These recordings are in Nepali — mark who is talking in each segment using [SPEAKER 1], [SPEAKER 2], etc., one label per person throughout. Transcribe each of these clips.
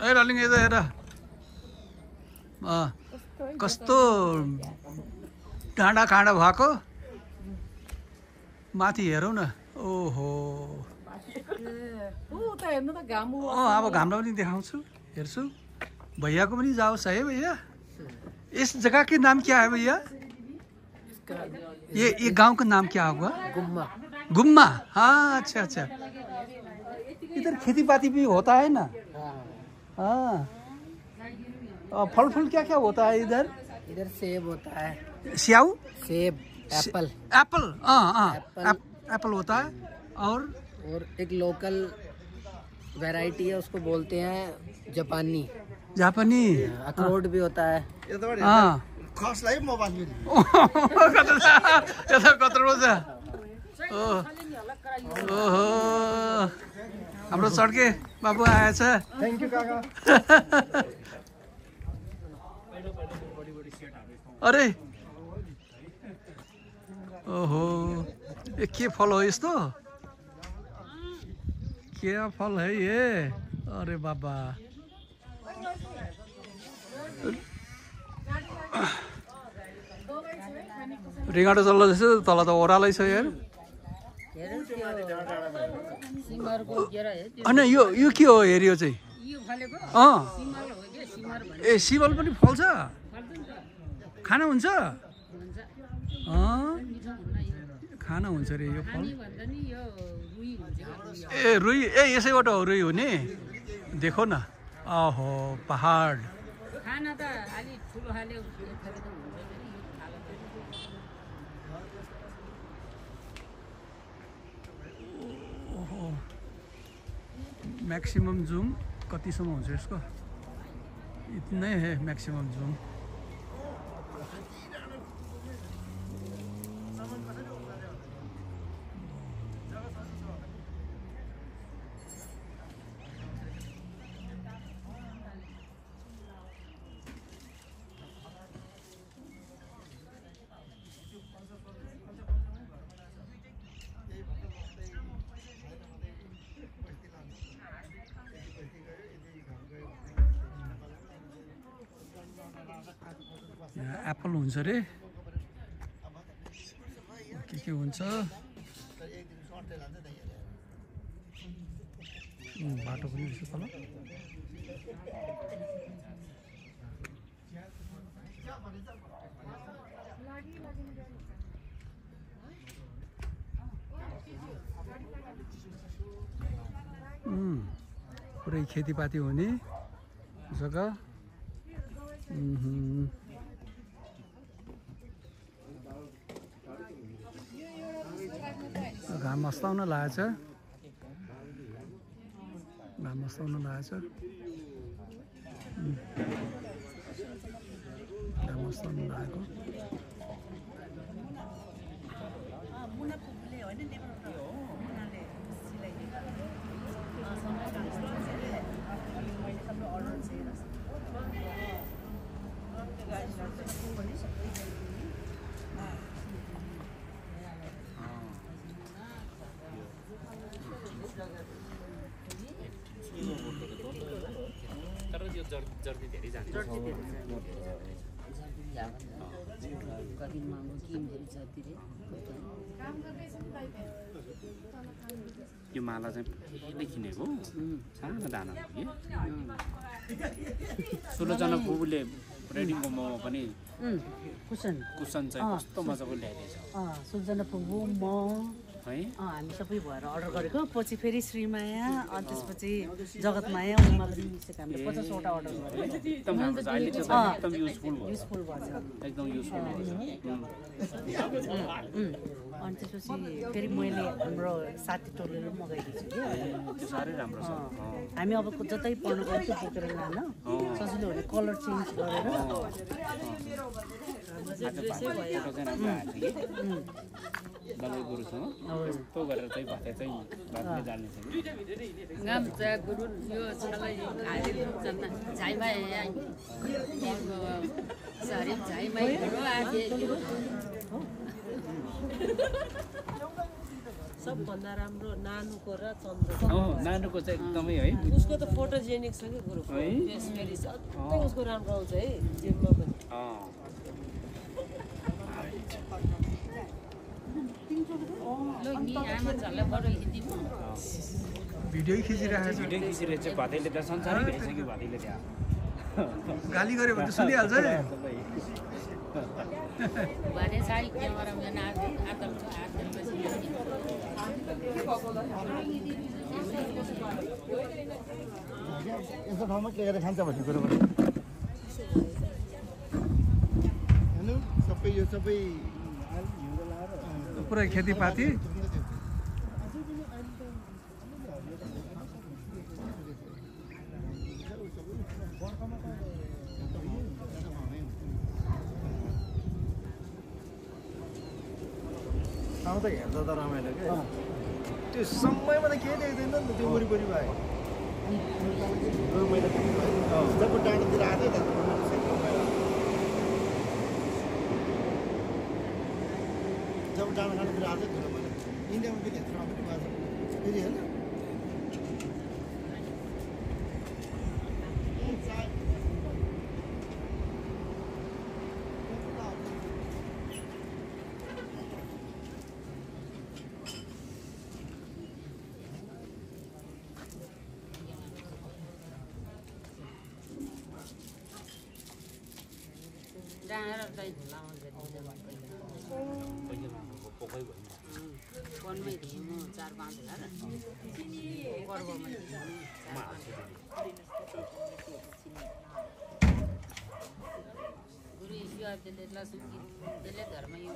[SPEAKER 1] ए डार्लिङ यता हेर कस्तो डाँडा काँडा भएको माथि हेरौँ न ओहो अब घामलाई पनि देखाउँछु हेर्छु भैया को पनि जाओस् है भैया इस जगह के नाम क्या है भैया ये गांव का नाम क्या होगा
[SPEAKER 2] गुम्मा
[SPEAKER 1] गुम्मा हाँ अच्छा अच्छा इधर खेती बाड़ी भी होता है ना हाँ फल फूल क्या क्या होता है इधर
[SPEAKER 2] इधर सेब होता है
[SPEAKER 1] स्याऊ
[SPEAKER 2] सेब एप्पल
[SPEAKER 1] एप्पल हाँ एप्पल होता है और
[SPEAKER 2] एक लोकल वैरायटी है उसको बोलते हैं जापानी
[SPEAKER 1] जापानी
[SPEAKER 2] अखरोट भी होता है
[SPEAKER 1] हाँ कत्रो छ ओहो हाम्रो सड्के बाबु आएछ
[SPEAKER 2] थैंक यू काका
[SPEAKER 1] अरे ओहो ये के फल हो यस्तो क्या फल है ये अरे बाबा रिगाटो चल्दैछ तल त ओह्रालै छ यार होइन यो के हो हेऱ्यो चाहिँ ए सिमल पनि फल्छ खाना हुन्छ खाना हुन्छ अरे यो फल ए रुई ए यसैबाट हो रुई हुने देखो न ओहो पहाड
[SPEAKER 3] खाना त अलि ठुलो खाले
[SPEAKER 1] मैक्सिमम जूम कतिसम्म हुन्छ यसको इतनै है मैक्सिमम जूम एप्पल हुन्छ रे के हुन्छ बाटो पनि रहेछ तल पुरै खेतीपाती हुने जग्गा घाम अस्ताउन लागेछ घाम अस्ताउन लागेछ घाम अस्ताउन लागेको
[SPEAKER 4] यो माला चाहिँ पहिल्यै किनेको सानो दाना हो कि 16 जना बुबुले रेडिङको मोमो पनि
[SPEAKER 2] कुसन
[SPEAKER 4] चाहिँ कस्तो मजाको ल्याइदिएछ
[SPEAKER 2] 16 जना बुबु म
[SPEAKER 4] है
[SPEAKER 2] हामी सबै भएर अर्डर गरेको पछि फेरि श्रीमाया अनि त्यसपछि जगतमाया उमा पनि मिसेको हामीले 50 वटा अर्डर गरेको
[SPEAKER 4] एकदम राम्रो छ अहिले चाहिँ एकदम युजफुल भयो एकदम युजफुल भयो
[SPEAKER 2] अनि त्यसपछि फेरि मैले हाम्रो साथी टोलेर मगाइदिन्छु कि
[SPEAKER 4] त्यो साह्रै राम्रो छ
[SPEAKER 2] हामी अब जतै पढ्नु गयो त्यो बोकेर लान सजिलो हुने कलर चेन्ज गरेर
[SPEAKER 4] दबाई गुरुसँग यस्तो गरेर चाहिँ भाते चाहिँ भातले जान्नेछ
[SPEAKER 3] गाम चाहिँ गुरु यो छलाई खाइदिनु चल्न झाइमा सारी झाइमा गुरु आके
[SPEAKER 5] सबभन्दा राम्रो नानुको र चन्द्रको
[SPEAKER 4] नानुको चाहिँ एकदमै है
[SPEAKER 5] उसको त फोटोजेनिक छ कि ग्रुप फेस फेरि सधैँ उसको राम्रो आउँछ है जिममा पनि
[SPEAKER 1] भिडियो खिचिरहेको छ
[SPEAKER 4] भिडियो खिचिरहेको छ भातैले त संसारै भेटिसक्यो भातैले त्यहाँ
[SPEAKER 1] गाली गर्यो भने त सुनिहाल्छ नि
[SPEAKER 3] भने चाहिँ क्यामेरा म्यान आदल
[SPEAKER 6] यस्तो ठाउँमा के गरेर खान्छ भन्ने कुरो हेर्नु सबै यो सबै
[SPEAKER 1] पुरै खेतीपाती
[SPEAKER 6] ठाउँ त हेर्दा त रमाइलो क्या त्यो समयमा त केही देख्दैन नि त त्यो वरिपरि भयो रमाइलो जब डाँडातिर आएको त जब डाँडातिर आएको थियो रमाइलो इन्डियामा फेरि यत्रो रमाइलो भएको छ फेरि होइन
[SPEAKER 3] फोनमै थिएँ म 4-5 हजार पर्वमा गुरु ईश्वर त्यसले धर्म यो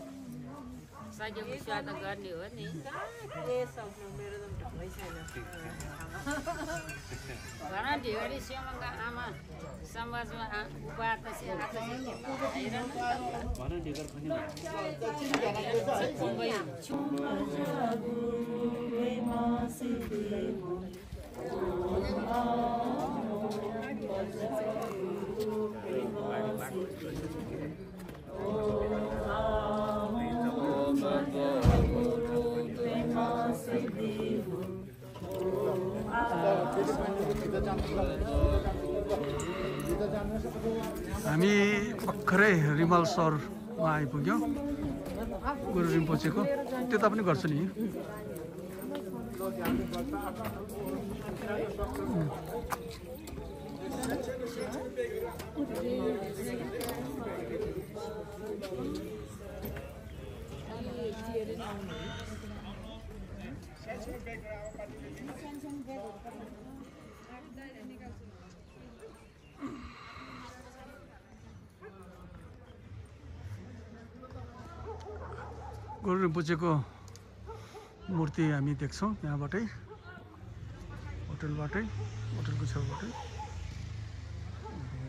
[SPEAKER 3] सकेको सेवा त गर्ने हो नि घना ढेगडी सेवाका आमा समाजमा उपात
[SPEAKER 1] हामी भर्खरै रिमल सहरमा आइपुग्यौँ गुरु रिम्पोछेको त्यता पनि गर्छु नि गुरु रिम्पोछेको मूर्ति हामी देख्छौँ त्यहाँबाटै होटलको छेउबाटै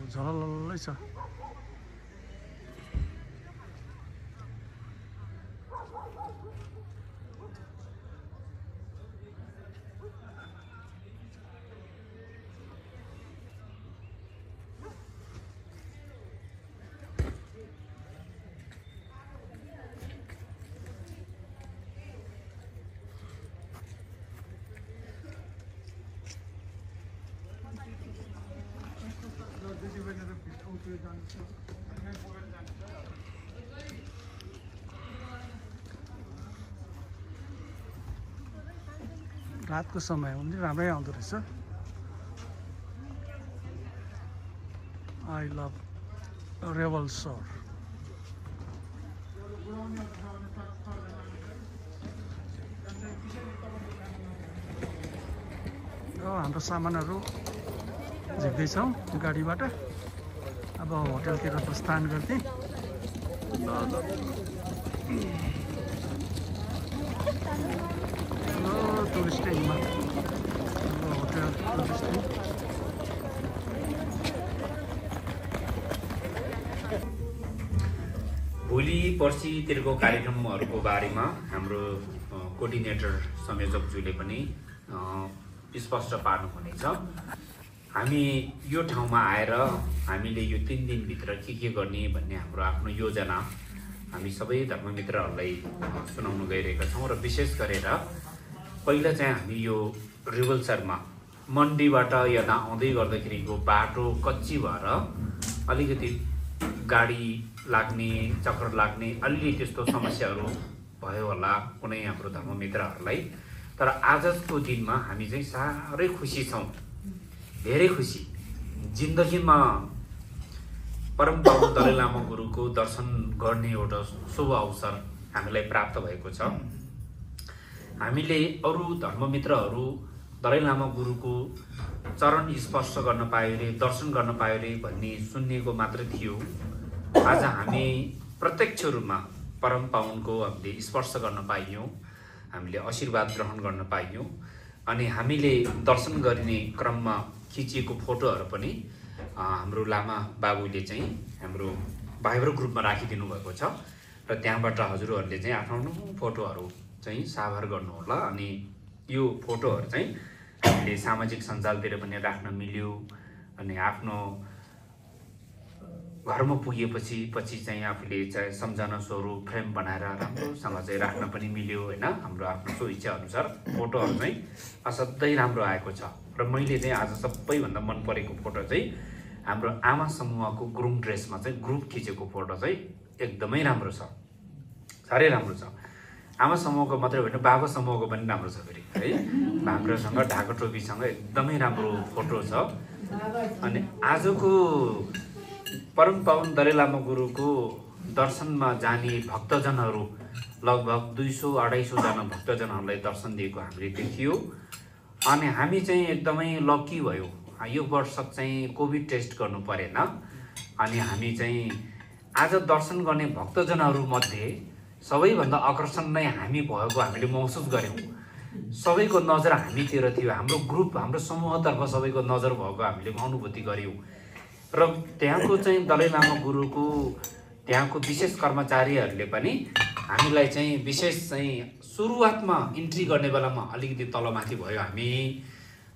[SPEAKER 1] झलल्लै छ रातको समय हो भने राम्रै आउँदो रहेछ आई लभ रेवल सहर हाम्रो सामानहरू झिक्दैछौँ गाडीबाट अब होटलतिर प्रस्थान गर्दै टुरिस्ट होटल टुरिस्ट
[SPEAKER 7] भोलि पर्सितिरको कार्यक्रमहरूको बारेमा हाम्रो कोअर्डिनेटर संयोजकज्यूले पनि स्पष्ट पार्नुहुनेछ। हामी यो ठाउँमा आएर हामीले यो 3 दिनभित्र के गर्ने भन्ने हाम्रो आफ्नो योजना हामी सबै धर्ममित्रहरूलाई सुनाउन गइरहेका छौँ र विशेष गरेर पहिला चाहिँ हामी यो रिभल्सरमा मन्डीबाट यता आउँदै गर्दाखेरिको बाटो कच्ची भएर अलिकति गाडी लाग्ने चक्कर लाग्ने अलि त्यस्तो समस्याहरू भयो होला कुनै हाम्रो धर्ममित्रहरूलाई। तर आजको दिनमा हामी चाहिँ साह्रै खुसी छौँ, धेरै खुसी। जिन्दगीमा परम पावन दलाई लामा गुरुको दर्शन गर्ने एउटा शुभ अवसर हामीलाई प्राप्त भएको छ। हामीले अरू धर्ममित्रहरू दलाई लामा गुरुको चरण स्पर्श गर्न पायो रे, दर्शन गर्न पायो रे भन्ने सुन्नेको मात्रै थियो। आज हामी प्रत्यक्ष रूपमा परम पावनको हामीले स्पर्श गर्न पाइयौँ, हामीले आशीर्वाद ग्रहण गर्न पाइयौँ। अनि हामीले दर्शन गरिने क्रममा खिचिएको फोटोहरू पनि हाम्रो लामा बाबुले चाहिँ हाम्रो भाइब्रो ग्रुपमा राखिदिनु भएको छ र त्यहाँबाट हजुरहरूले चाहिँ आफ्नो फोटोहरू चाहिँ साभार गर्नुहोला। अनि यो फोटोहरू चाहिँ हामीले सामाजिक सञ्जालतिर पनि राख्न मिल्यो। अनि आफ्नो घरमा पुगेपछि चाहिँ आफूले चाहिँ सम्झना स्वरूप फ्रेम बनाएर राम्रोसँग चाहिँ राख्न पनि मिल्यो होइन। हाम्रो आफ्नो सो इच्छा अनुसार फोटोहरू चाहिँ असाध्यै राम्रो आएको छ। र मैले चाहिँ आज सबैभन्दा मन परेको फोटो चाहिँ हाम्रो आमा समूहको गुरुङ ड्रेसमा चाहिँ ग्रुप खिचेको फोटो चाहिँ एकदमै राम्रो छ, साह्रै राम्रो छ। आमा समूहको मात्रै होइन, बाबा समूहको पनि राम्रो छ फेरि है। भाङ्रोसँग ढाका टोपीसँग एकदमै राम्रो फोटो छ। अनि आजको परम पावन दलाई लामा गुरुको दर्शनमा जाने भक्तजनहरू लगभग 200-250 जना भक्तजनहरूलाई दर्शन दिएको हामीले देखियो। अनि हामी चाहिँ एकदमै लकी भयो, यो वर्ष चाहिँ कोभिड टेस्ट गर्नु परेन। अनि हामी चाहिँ आज दर्शन गर्ने भक्तजनहरू मध्ये सबैभन्दा आकर्षण नै हामी भएको हामीले महसुस गऱ्यौँ। सबैको नजर हामीतिर थियो, हाम्रो ग्रुप हाम्रो समूहतर्फ सबैको नजर भएको हामीले अनुभूति गऱ्यौँ। र त्यहाँको चाहिँ दलाई लामा गुरुको त्यहाँको विशेष कर्मचारीहरूले पनि हामीलाई चाहिँ विशेष चाहिँ सुरुवातमा इन्ट्री गर्ने बेलामा अलिकति तलमाथि भयो हामी।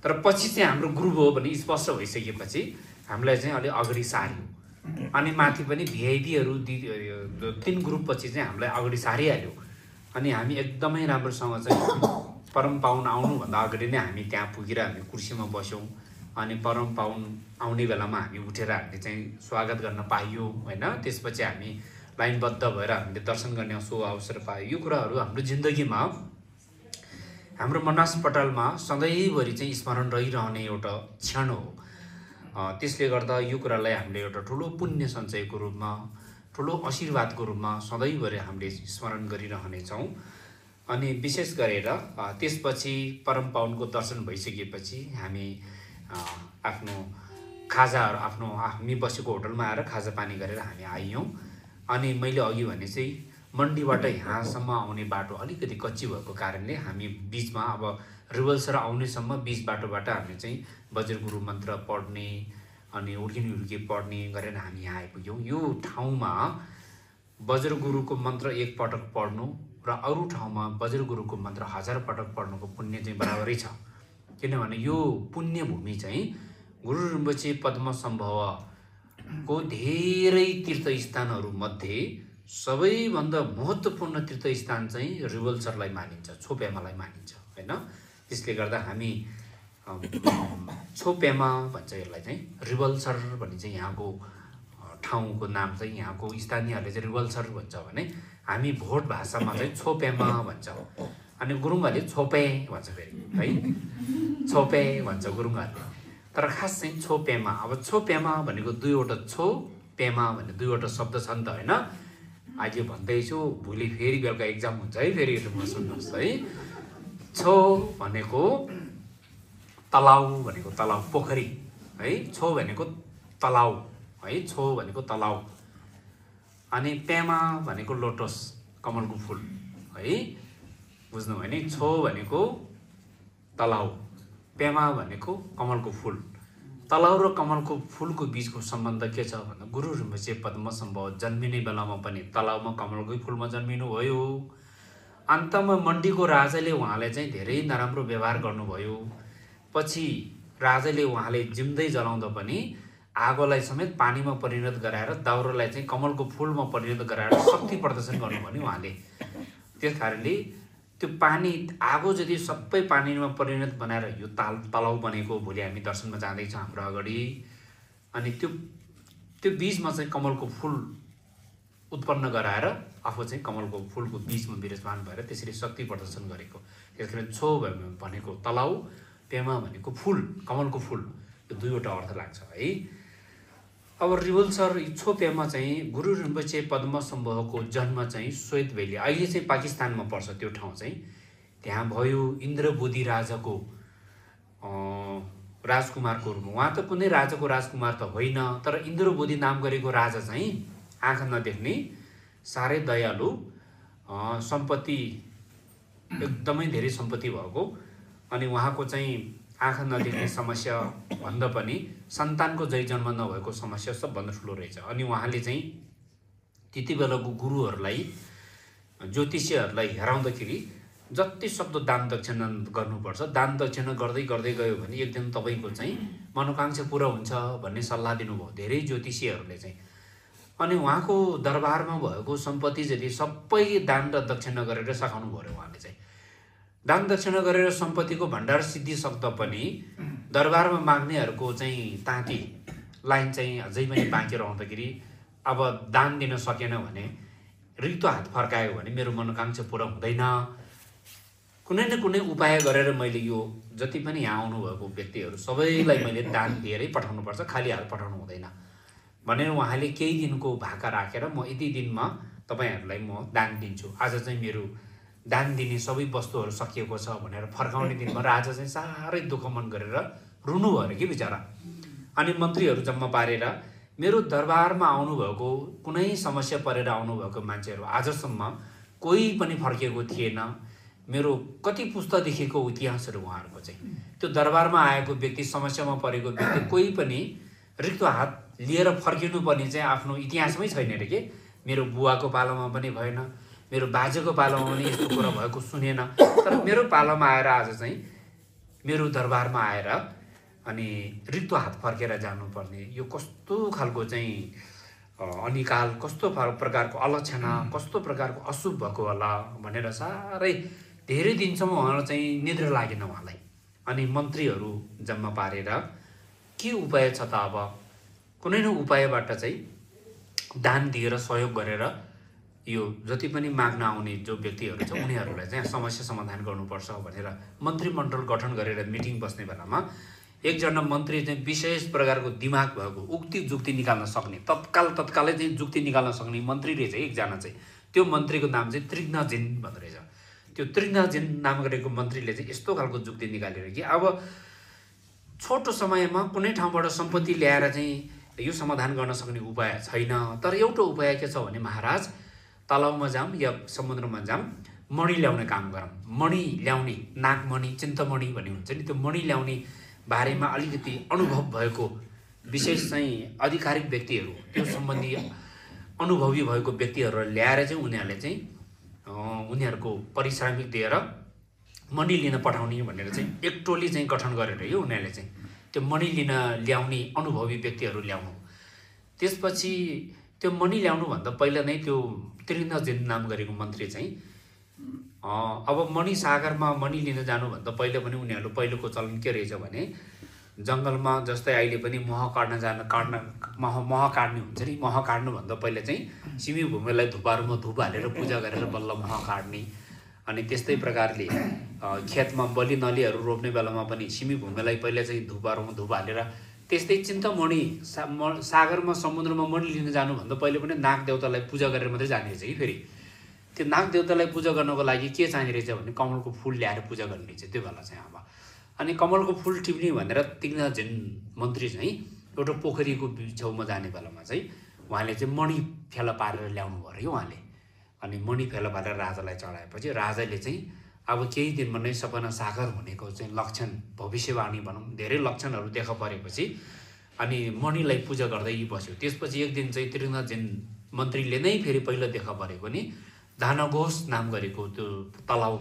[SPEAKER 7] तर पछि चाहिँ हाम्रो ग्रुप हो भने स्पष्ट भइसकेपछि हामीलाई चाहिँ अलि अगाडि सार्यो। अनि माथि पनि भिआइपीहरू 3 ग्रुप पछि चाहिँ हामीलाई अगाडि सारिहाल्यो। अनि हामी एकदमै राम्रोसँग चाहिँ परम पावन आउनुभन्दा अगाडि नै हामी त्यहाँ पुगेर हामी कुर्सीमा बस्यौँ। अनि परम पावन आउने बेलामा हामी उठेर हामीले चाहिँ स्वागत गर्न पाइयो होइन। त्यसपछि हामी लाइनबद्ध भएर हामीले दर्शन गर्ने सो अवसर पायो। यो कुराहरू हाम्रो जिन्दगीमा हाम्रो मनास पटालमा सधैँभरि चाहिँ स्मरण रहिरहने एउटा क्षण हो। त्यसले गर्दा यो कुरालाई हामीले एउटा ठुलो पुण्य सञ्चयको रूपमा, ठुलो आशीर्वादको रूपमा सधैँभरि हामीले स्मरण गरिरहनेछौँ। अनि विशेष गरेर त्यसपछि परम पावनको दर्शन भइसकेपछि हामी आफ्नो खाजाहरू हामी बसेको होटलमा आएर खाजा पानी गरेर हामी आइयौँ। अनि मैले अघि भने चाहिँ मन्डीबाट यहाँसम्म आउने बाटो अलिकति कच्ची भएको कारणले हामी बिचमा अब रिभल्सर आउनेसम्म बिच बाटोबाट हामी चाहिँ वज्रगुरु मन्त्र पढ्ने अनि उर्की पढ्ने गरेर हामी यहाँ आइपुग्यौँ। यो ठाउँमा वज्रगुरुको मन्त्र 1 पटक पढ्नु र अरू ठाउँमा वज्रगुरुको मन्त्र 1000 पटक पढ्नुको पुण्य चाहिँ बराबरै छ। किनभने यो पुण्य भूमि चाहिँ गुरु रिम्पोछे पद्मसम्भवको धेरै तीर्थस्थानहरू मध्ये सबैभन्दा महत्त्वपूर्ण तीर्थस्थान चाहिँ रिभल्सरलाई मानिन्छ, छोप्यामालाई मानिन्छ होइन। त्यसले गर्दा हामी छोप्यामा भन्छ यसलाई चाहिँ, रिभल्सर भन्ने चाहिँ यहाँको ठाउँको नाम चाहिँ यहाँको स्थानीयहरूले चाहिँ रिभल्सर भन्छ भने हामी भोट भाषामा चाहिँ छोप्यामा भन्छ। अनि गुरुङहरूले छोपे भन्छ फेरि है, छोपे भन्छ गुरुङहरूले। तर खास चाहिँ छोप्यामा, अब छोप्यामा भनेको 2वटा छो पेमा भन्ने 2वटा शब्द छ नि त होइन। अहिले भन्दैछु, भोलि फेरि बेलुका एक्जाम हुन्छ है, फेरि म सुन्नुहोस् है। छो भनेको तलाउ भनेको तलाउ, पोखरी है। छो भनेको तलाउ है, छो भनेको तलाउ। अनि पेमा भनेको लोटस, कमलको फुल है, बुझ्नुभयो नि। छो भनेको तलाउ, पेमा भनेको कमलको फुल। तलाउ र कमलको फुलको बीचको सम्बन्ध के छ भन्दा गुरु रिम्पोछे पद्मसम्भव जन्मिने बेलामा पनि तलाउमा कमलकै फुलमा जन्मिनु भयो। अन्तमा मन्डीको राजाले उहाँलाई चाहिँ धेरै नराम्रो व्यवहार गर्नुभयो। पछि राजाले उहाँले जिउँदै जलाउँदा पनि आगोलाई समेत पानीमा परिणत गराएर दाउरालाई चाहिँ कमलको फुलमा परिणत गराएर शक्ति प्रदर्शन गर्नुभयो नि उहाँले। त्यस कारणले त्यो पानी आगो जति सबै पानीमा परिणत बनाएर यो तलाउ बनेको भोलि हामी दर्शनमा जाँदैछौँ हाम्रो अगाडि। अनि त्यो बीजमा चाहिँ कमलको फुल उत्पन्न गराएर आफू चाहिँ कमलको फुलको बीजमा विराजमान भएर त्यसरी शक्ति प्रदर्शन गरेको। त्यसकारण छो भनेको तलाउ, पेमा भनेको फुल, कमलको फुल, यो दुईवटा अर्थ लाग्छ है। अब रिवल सर छोपेमा चाहिँ गुरु रिम्पोछे पद्मसम्भवको जन्म चाहिँ श्वेत भ्याली, अहिले चाहिँ पाकिस्तानमा पर्छ त्यो ठाउँ चाहिँ। त्यहाँ भयो इन्द्रबोधी राजाको राजकुमारको रूपमा। उहाँ त कुनै राजाको राजकुमार त होइन, तर इन्द्रबोधी नाम गरेको राजा चाहिँ आँखा नदेख्ने, साह्रै दयालु, सम्पत्ति एकदमै धेरै सम्पत्ति भएको। अनि उहाँको चाहिँ आँखा नदेख्ने समस्या भन्दा पनि सन्तानको जय जन्म नभएको समस्या सबभन्दा ठुलो रहेछ। अनि उहाँले चाहिँ त्यति बेलाको गुरुहरूलाई, ज्योतिषीहरूलाई हेराउँदाखेरि जति सक्दो दान दक्षिणा गर्नुपर्छ, दान दक्षिणा गर्दै गर्दै गयो भने एक दिन तपाईँको चाहिँ मनोकांक्षा पुरा हुन्छ भन्ने सल्लाह दिनुभयो धेरै ज्योतिषीहरूले चाहिँ। अनि उहाँको दरबारमा भएको सम्पत्ति जति सबै दान र दक्षिणा गरेर सघाउनु भयो उहाँले चाहिँ। दान दक्षिणा गरेर सम्पत्तिको भण्डार सिद्धिसक्दा पनि दरबारमा माग्नेहरूको चाहिँ ताँती लाइन चाहिँ अझै पनि बाँकी रहँदाखेरि अब दान दिन सकेन भने, रित्तो हात फर्कायो भने मेरो मनोकांक्षा पुरा हुँदैन, कुनै न कुनै उपाय गरेर मैले यो जति पनि यहाँ आउनुभएको व्यक्तिहरू सबैलाई मैले दान दिएरै पठाउनुपर्छ, खाली हात पठाउनु हुँदैन भनेर उहाँले केही दिनको भाका राखेर म यति दिनमा तपाईँहरूलाई म दान दिन्छु, आज चाहिँ मेरो दान दिने सबै वस्तुहरू सकिएको छ भनेर फर्काउने दिनमा राजा चाहिँ साह्रै दुःख मन गरेर रुनु भयो कि बिचरा। अनि मन्त्रीहरू जम्मा पारेर मेरो दरबारमा आउनुभएको कुनै समस्या परेर आउनुभएको मान्छेहरू आजसम्म कोही पनि फर्किएको थिएन, मेरो कति पुस्तादेखिको इतिहासहरू उहाँहरूको चाहिँ। त्यो दरबारमा आएको व्यक्ति, समस्यामा परेको व्यक्ति कोही पनि रिक्तो हात लिएर फर्किनुपर्ने चाहिँ आफ्नो इतिहासमै छैन अरे के। मेरो बुवाको पालामा पनि भएन, मेरो बाजेको पालामा पनि यस्तो कुरा भएको सुनेन, तर मेरो पालामा आएर आज चाहिँ मेरो दरबारमा आएर अनि रिक्तो हात फर्केर जानुपर्ने यो कस्तो खालको चाहिँ अनिकाल, कस्तो प्रकारको अलक्षणा, कस्तो प्रकारको अशुभ भएको होला भनेर साह्रै धेरै दिनसम्म उहाँलाई चाहिँ निद्रा लागेन उहाँलाई। अनि मन्त्रीहरू जम्मा पारेर के उपाय छ त, अब कुनै न उपायबाट चाहिँ दान दिएर सहयोग गरेर यो जति पनि माग्न आउने जो व्यक्तिहरू छ उनीहरूलाई चाहिँ समस्या समाधान गर्नुपर्छ भनेर मन्त्रीमण्डल गठन गरेर मिटिङ बस्ने बेलामा एकजना मन्त्री चाहिँ विशेष प्रकारको दिमाग भएको, उक्ति जुक्ति निकाल्न सक्ने, तत्कालै चाहिँ जुक्ति निकाल्न सक्ने मन्त्रीले चाहिँ एकजना चाहिँ, त्यो मन्त्रीको नाम चाहिँ त्रिघ्नजिन भन्दो रहेछ। त्यो त्रिघ्नजिन नाम गरेको मन्त्रीले चाहिँ यस्तो खालको जुक्ति निकालेर कि अब छोटो समयमा कुनै ठाउँबाट सम्पत्ति ल्याएर चाहिँ यो समाधान गर्न सक्ने उपाय छैन, तर एउटा उपाय के छ भने महाराज तलाउमा जाऊँ या समुद्रमा जाऊँ, मणि ल्याउने काम गरौँ। मणि ल्याउने, नागमणि, चिन्तमणि भन्ने हुन्छ नि, त्यो मणि ल्याउने बारेमा अलिकति अनुभव भएको विशेष चाहिँ आधिकारिक व्यक्तिहरू, त्यो सम्बन्धी अनुभवी भएको व्यक्तिहरूलाई ल्याएर चाहिँ उनीहरूले चाहिँ उनीहरूको पारिश्रमिक दिएर मणि लिन पठाउने भनेर चाहिँ एक टोली चाहिँ गठन गरेर यो उनीहरूले चाहिँ त्यो मणि लिन ल्याउने अनुभवी व्यक्तिहरू ल्याउनु। त्यसपछि त्यो मणि ल्याउनुभन्दा पहिला नै त्यो त्रिघ्नजिन नाम गरेको मन्त्री चाहिँ अब मणि सागरमा मणि लिन जानुभन्दा पहिला पनि उनीहरू पहिलोको चलन के रहेछ भने जङ्गलमा जस्तै अहिले पनि मह काट्ने हुन्छ नि, मह काट्नुभन्दा पहिला चाहिँ सिमी भूमिलाई धुपाहरूमा धुप हालेर पूजा गरेर बल्ल मह काट्ने। अनि त्यस्तै प्रकारले खेतमा बलि नलीहरू रोप्ने बेलामा पनि सिमी भूमिलाई पहिला चाहिँ धुपहरूमा धुप हालेर, त्यस्तै चिन्तमणि सागरमा समुद्रमा मणि लिन जानुभन्दा पहिले पनि नाग देवतालाई पूजा गरेर मात्रै जाने रहेछ कि। फेरि त्यो नाग देवतालाई पूजा गर्नको लागि के चाहिने रहेछ भने कमलको फुल ल्याएर पूजा गर्ने रहेछ त्यो बेला चाहिँ। अब अनि कमलको फुल टिप्ने भनेर त्रिघ्नजिन मन्त्री चाहिँ एउटा पोखरीको छेउमा जाने बेलामा चाहिँ उहाँले चाहिँ मणि फेला पारेर ल्याउनु भयो अरे उहाँले। अनि मणि फेला पारेर राजालाई चढाएपछि राजाले चाहिँ अब केही दिनमा नै सपना साकार हुनेको चाहिँ लक्षण, भविष्यवाणी भनौँ, धेरै लक्षणहरू देखा परेपछि अनि मणिलाई पूजा गर्दै बस्यो। त्यसपछि एक दिन चाहिँ त्रिघ्नजिन मन्त्रीले नै फेरि पहिला देखा परेको नि धानघोष नाम गरेको त्यो तलाउ,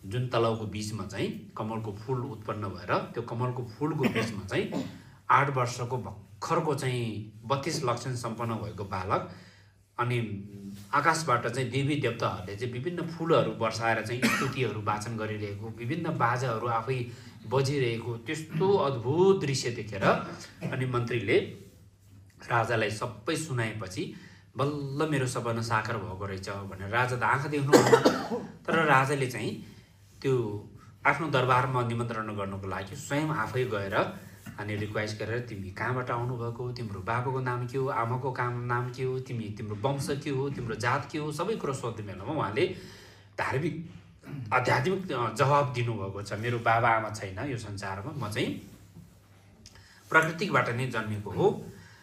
[SPEAKER 7] जुन तलाउको बीचमा चाहिँ कमलको फुल उत्पन्न भएर त्यो कमलको फुलको बीचमा चाहिँ 8 वर्षको भर्खरको चाहिँ 32 लक्षण सम्पन्न भएको बालक अनि आकाशबाट चाहिँ देवी देवताहरूले चाहिँ विभिन्न फुलहरू बर्साएर चाहिँ स्तुतिहरू वाचन गरिरहेको, विभिन्न बाजाहरू आफै बजिरहेको त्यस्तो अद्भुत दृश्य देखेर अनि मन्त्रीले राजालाई सबै सुनाएपछि बल्ल मेरो सपना साकार भएको रहेछ भनेर राजा त आँखा देख्नु तर राजाले चाहिँ त्यो आफ्नो दरबारमा निमन्त्रण गर्नको लागि स्वयं आफै गएर अनि रिक्वेस्ट गरेर तिमी कहाँबाट आउनुभएको, तिम्रो बाबाको नाम के हो, आमाको नाम के हो, तिम्रो वंश के हो, तिम्रो जात के हो, सबै कुरो सोध्ने बेलामा उहाँले धार्मिक आध्यात्मिक जवाब दिनुभएको छ। मेरो बाबा आमा छैन यो संसारमा, म चाहिँ प्राकृतिकबाट नै जन्मेको हो,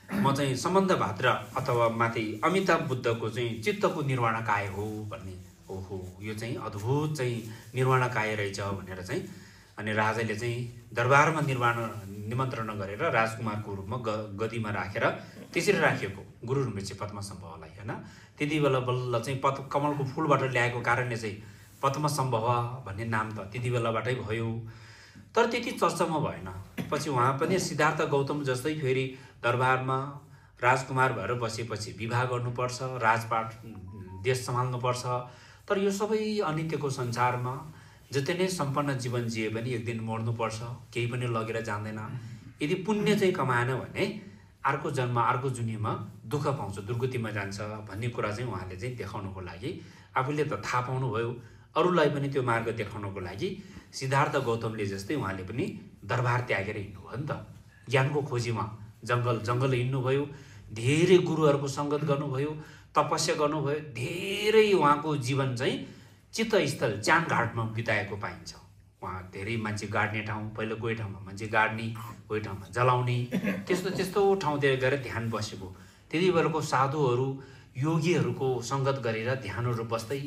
[SPEAKER 7] म चाहिँ सम्बन्ध भाद्र अथवा माथि अमिताभ बुद्धको चाहिँ चित्तको निर्वाणकाय हो भन्ने। ओहो यो चाहिँ अद्भुत चाहिँ निर्वाणकाय रहेछ भनेर चाहिँ अनि राजाले चाहिँ दरबारमा निमन्त्रण गरेर राजकुमारको रूपमा गदीमा राखेर त्यसरी राखिएको गुरु ऋषि पद्मसम्भवलाई होइन। त्यति बेला बल्ल चाहिँ कमलको फुलबाट ल्याएको कारणले चाहिँ पद्मसम्भव भन्ने नाम त त्यति बेलाबाटै भयो। तर त्यति चर्चामा भएन। पछि उहाँ पनि सिद्धार्थ गौतम जस्तै फेरि दरबारमा राजकुमार भएर बसेपछि विवाह गर्नुपर्छ, राजपाट देश सम्हाल्नुपर्छ। तर यो सबै अनित्यको संसारमा जति नै सम्पन्न जीवन जिए पनि एक दिन मर्नुपर्छ, केही पनि लगेर जाँदैन। यदि पुण्य चाहिँ कमाएन भने अर्को जन्म अर्को जुनीमा दुःख पाउँछ, दुर्गतिमा जान्छ भन्ने कुरा चाहिँ उहाँले चाहिँ देखाउनको लागि आफूले त थाहा पाउनुभयो, अरूलाई पनि त्यो मार्ग देखाउनको लागि सिद्धार्थ गौतमले जस्तै उहाँले पनि दरबार त्यागेर हिँड्नुभयो नि त। ज्ञानको खोजीमा जङ्गल हिँड्नुभयो, धेरै गुरुहरूको सङ्गत गर्नुभयो, तपस्या गर्नुभयो, धेरै उहाँको जीवन चाहिँ चित्तस्थल चानघाटमा बिताएको पाइन्छ। उहाँ धेरै मान्छे गाड्ने ठाउँ, पहिला कोही ठाउँमा मान्छे गाड्ने, कोही ठाउँमा जलाउने, त्यस्तो ठाउँतिर गएर ध्यान बसेको। त्यति बेलाको साधुहरू योगीहरूको सङ्गत गरेर ध्यानहरू बस्दै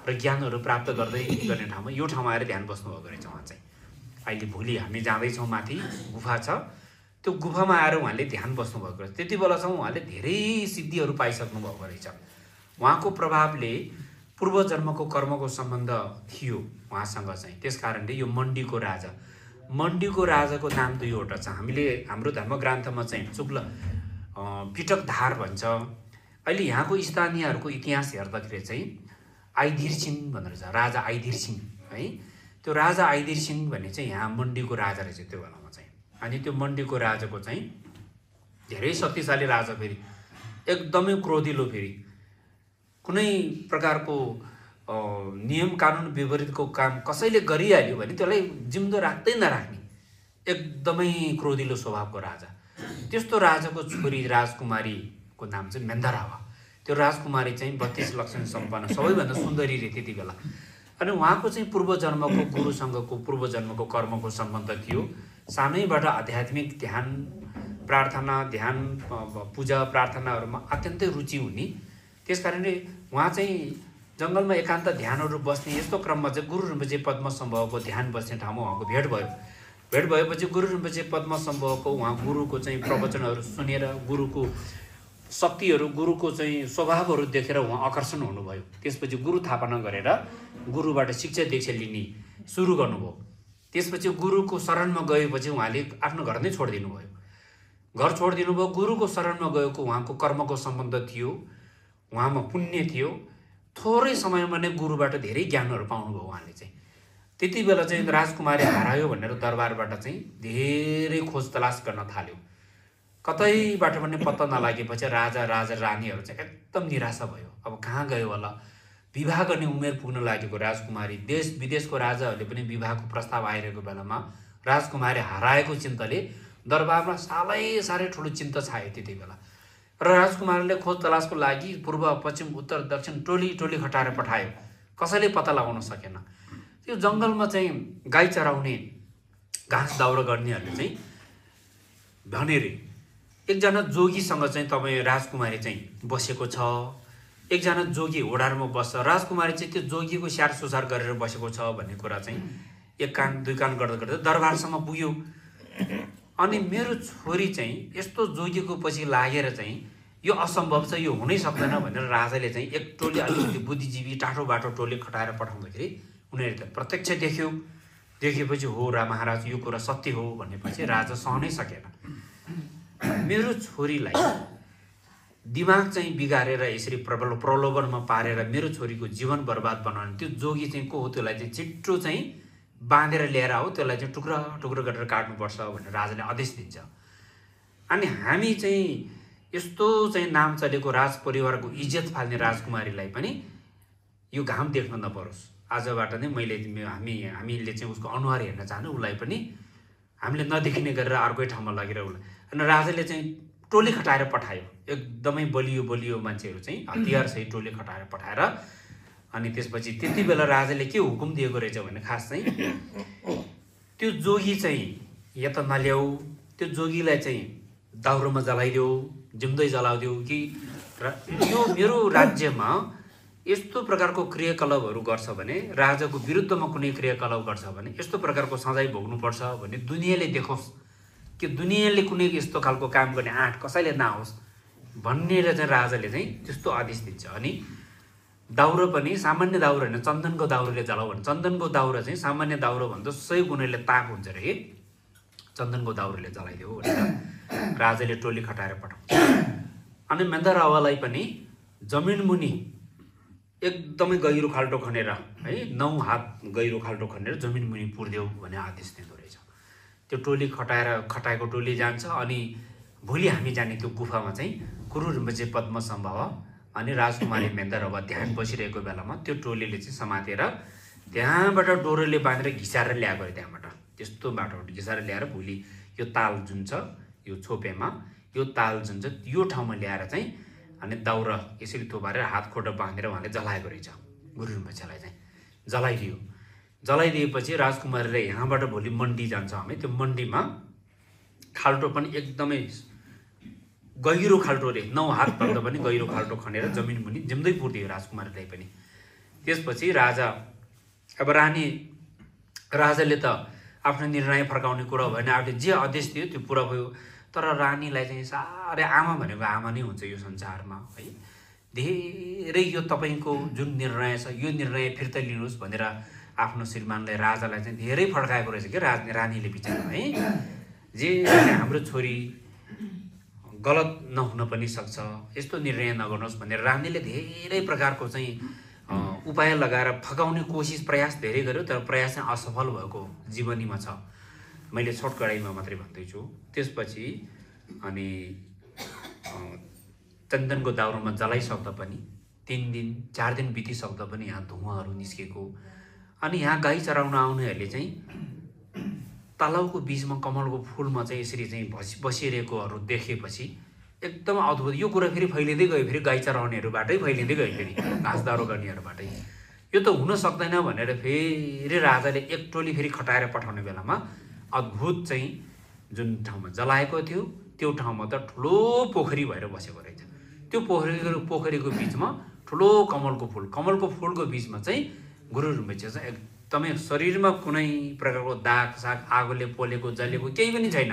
[SPEAKER 7] र ज्ञानहरू प्राप्त गर्दै गर्ने ठाउँमा यो ठाउँमा आएर ध्यान बस्नुभएको रहेछ उहाँ चाहिँ। अहिले भोलि हामी जाँदैछौँ, माथि गुफा छ, त्यो गुफामा आएर उहाँले ध्यान बस्नुभएको रहेछ। त्यति बेलासम्म उहाँले धेरै सिद्धिहरू पाइसक्नु भएको रहेछ। उहाँको प्रभावले पूर्वजन्मको कर्मको सम्बन्ध थियो उहाँसँग चाहिँ। त्यस कारणले यो मण्डीको राजाको नाम दुईवटा छ। हामीले हाम्रो धर्मग्रन्थमा चाहिँ शुक्ल पिटकधार भन्छ। अहिले यहाँको स्थानीयहरूको इतिहास हेर्दाखेरि चाहिँ आइधिर सिंह भनेर छ, राजा आइधिर सिंह है। त्यो राजा आइधिर सिंह भन्ने चाहिँ यहाँ मण्डीको राजा रहेछ त्यो बेलामा चाहिँ। अनि त्यो मण्डीको राजाको चाहिँ धेरै शक्तिशाली राजा, फेरि एकदमै क्रोधिलो, फेरि कुनै प्रकारको नियम कानुन विपरीतको काम कसैले गरिहाल्यो भने त्यसलाई जिम्दो राख्दै नराख्ने एकदमै क्रोधिलो स्वभावको राजा। त्यस्तो राजाको छोरी राजकुमारीको नाम चाहिँ मेन्धरावा। त्यो राजकुमारी चाहिँ 32 लक्षण सम्पन्न सबैभन्दा सुन्दरी रे त्यति बेला। अनि उहाँको चाहिँ पूर्वजन्मको गुरुसँगको पूर्वजन्मको कर्मको सम्बन्ध थियो। सानैबाट आध्यात्मिक ध्यान प्रार्थना, ध्यान पूजा प्रार्थनाहरूमा अत्यन्तै रुचि हुने। त्यस कारणले उहाँ चाहिँ जङ्गलमा एकान्त ध्यानहरू बस्ने। यस्तो क्रममा चाहिँ गुरु ऋषि पद्मसम्भवको ध्यान बस्ने ठाउँमा उहाँको भेट भयो। भेट भएपछि गुरु ऋषि पद्मसम्भवको उहाँ गुरुको चाहिँ प्रवचनहरू सुनेर गुरुको शक्तिहरू, गुरुको चाहिँ स्वभावहरू देखेर उहाँ आकर्षण हुनुभयो। त्यसपछि गुरु स्थापना गरेर गुरुबाट शिक्षा दीक्षा लिने सुरु गर्नुभयो। त्यसपछि गुरुको शरणमा गएपछि उहाँले आफ्नो घर नै छोडिदिनु भयो। घर छोडिदिनु भयो। गुरुको शरणमा गएको उहाँको कर्मको सम्बन्ध थियो, उहाँमा पुण्य थियो। थोरै समयमा नै गुरुबाट धेरै ज्ञानहरू पाउनुभयो उहाँले चाहिँ। त्यति बेला चाहिँ राजकुमारी हरायो भनेर दरबारबाट चाहिँ धेरै खोज तलास गर्न थाल्यो। कतैबाट पनि पत्ता नलागेपछि राजा रानीहरू चाहिँ एकदम निराशा भयो। अब कहाँ गयो होला? विवाह गर्ने उमेर पुग्न लागेको राजकुमारी, देश विदेशको राजाहरूले पनि विवाहको प्रस्ताव आइरहेको बेलामा राजकुमारी हराएको चिन्ताले दरबारमा साह्रै ठुलो चिन्ता छायो त्यति बेला। र राजकुमारले खोज तलासको लागि पूर्व पश्चिम उत्तर दक्षिण टोली खटाएर पठायो। कसैले पत्ता लगाउन सकेन। त्यो जङ्गलमा चाहिँ गाई चराउने, घाँस दाउरा गर्नेहरूले चाहिँ भने रे एकजना जोगीसँग चाहिँ तपाईँ राजकुमारी चाहिँ बसेको छ। एकजना जोगी होडारमा बस्छ, राजकुमारी चाहिँ त्यो जोगीको स्याहार सुसार गरेर बसेको छ भन्ने कुरा चाहिँ एक कान दुई कान गर्दा गर्दा दरबारसम्म पुग्यो। अनि मेरो छोरी चाहिँ यस्तो जोगीको पछि लागेर चाहिँ यो असम्भव छ, यो हुनै सक्दैन भनेर राजाले चाहिँ एक टोली अलिकति बुद्धिजीवी टाढो बाटो टोली खटाएर पठाउँदाखेरि उनीहरूले त प्रत्यक्ष देखेपछि हो महाराज यो कुरा सत्य हो भनेपछि राजा सहनै सकेन। मेरो छोरीलाई दिमाग चाहिँ बिगारेर यसरी प्रलोभनमा पारेर मेरो छोरीको जीवन बर्बाद बनाउने त्यो जोगी चाहिँ को हो त्यसलाई चाहिँ छिट्टो चाहिँ बाँधेर ल्याएर हो त्यसलाई चाहिँ टुक्रा टुक्रा गरेर काट्नुपर्छ भनेर राजाले आदेश दिन्छ। अनि हामी चाहिँ यस्तो चाहिँ नाम चलेको राज परिवारको इज्जत फाल्ने राजकुमारीलाई पनि यो घाम देख्न नपरोस्, आजबाट नै हामीले चाहिँ उसको अनुहार हेर्न चाहनु, उसलाई पनि हामीले नदेखिने गरेर अर्कै ठाउँमा लगेर उसलाई। अनि राजाले चाहिँ टोली खटाएर पठायो, एकदमै बलियो बलियो मान्छेहरू चाहिँ हतियारसहित टोली खटाएर पठाएर। अनि त्यसपछि त्यति बेला राजाले के हुकुम दिएको रहेछ भने खास चाहिँ त्यो जोगी चाहिँ या त नल्याऊ, त्यो जोगीलाई चाहिँ दाउरोमा जलाइदेऊ, जिउँदै जलाइदेऊ कि यो मेरो राज्यमा यस्तो प्रकारको क्रियाकलापहरू गर्छ भने, राजाको विरुद्धमा कुनै क्रियाकलाप गर्छ भने यस्तो प्रकारको सजाय भोग्नुपर्छ भने दुनियाँले देखोस् कि दुनियाँले कुनै यस्तो खालको काम गर्ने आँट कसैले नहोस् भनेर चाहिँ राजाले चाहिँ त्यस्तो आदेश दिन्छ। अनि दाउरो पनि सामान्य दाउरो होइन, चन्दनको दाउरोले जलाऊ भने चन्दनको दाउरो चाहिँ सामान्य दाउरो भन्दा 100 गुणाले ताप हुन्छ रे, चन्दनको दाउरोले जलाइदेऊ भनेर राजाले टोली खटाएर पठाउँछ। अनि मेन्दरावालाई पनि जमिन मुनि एकदमै गहिरो खाल्टो खनेर है 9 हात गहिरो खाल्टो खनेर जमिन मुनि पुर्देऊ भन्ने आदेश दिँदो रहेछ। त्यो टोली खटाएको टोली जान्छ। अनि भोलि हामी जाने त्यो गुफामा चाहिँ गुरु रिम्पोछे पद्मसम्भव अनि राजकुमारी मेन्दरावा ध्यान बसिरहेको बेलामा त्यो टोलीले चाहिँ समातेर त्यहाँबाट डोरोले बाँधेर घिसारेर ल्याएको अरे। त्यहाँबाट त्यस्तो बाटोबाट घिसारेर ल्याएर भोलि यो ताल जुन छ यो छोपेमा यो ताल जुन छ यो ठाउँमा ल्याएर चाहिँ अनि दाउरा यसरी थोपारेर हात खुट्टा बाँधेर उहाँले जलाएको रहेछ। गुरु रिम्पोछेलाई चाहिँ जलाइदियो। जलाइदिएपछि राजकुमारीले यहाँबाट भोलि मन्डी जान्छ हामी, त्यो मन्डीमा खाल्टो पनि एकदमै गहिरो खाल्टो रे 9 हात भन्दा पनि गहिरो खाल्टो खनेर जमिन मुनि जिम्दै पुर्दियो राजकुमारीलाई पनि। त्यसपछि अब राजाले त आफ्नो निर्णय फर्काउने कुरा भएन, आफूले जे आदेश दियो त्यो पुरा भयो। तर रानीलाई चाहिँ साह्रै आमा भनेको आमा नै हुन्छ यो संसारमा है। धेरै यो तपाईँको जुन निर्णय छ यो निर्णय फिर्ता लिनुहोस् भनेर आफ्नो श्रीमानलाई राजालाई चाहिँ धेरै फड्काएको रहेछ कि रानीले बिचारा है। जे हाम्रो छोरी गलत नहुन पनि सक्छ, यस्तो निर्णय नगर्नुहोस् भनेर रानीले धेरै प्रकारको चाहिँ उपाय लगाएर फकाउने प्रयास धेरै गर्यो, तर प्रयास चाहिँ असफल भएको जीवनीमा छ। मैले छोटकडाइमा मात्रै भन्दैछु। त्यसपछि अनि चन्दनको दाउरोमा जलाइसक्दा पनि 3 दिन 4 दिन बितिसक्दा पनि यहाँ धुवाहरू निस्केको। अनि यहाँ गाई चराउन आउनेहरूले चाहिँ तलाउको बीचमा कमलको फुलमा चाहिँ यसरी चाहिँ बसिरहेकोहरू देखेपछि एकदम अद्भुत यो कुरा फेरि फैलिँदै गयो, फेरि गाई चराउनेहरूबाटै फैलिँदै गयो, फेरि घाँस दाउरो गर्नेहरूबाटै। यो त हुन सक्दैन भनेर फेरि राजाले एक टोली फेरि खटाएर पठाउने बेलामा अद्भुत चाहिँ जुन ठाउँमा जलाएको थियो त्यो ठाउँमा त ठुलो पोखरी भएर बसेको रहेछ। त्यो पोखरीको बिचमा ठुलो कमलको फुलको बिचमा चाहिँ गुरु रिम्पोछे चाहिँ एकदमै शरीरमा कुनै प्रकारको दाग साग आगोले पोलेको जलेको केही पनि छैन।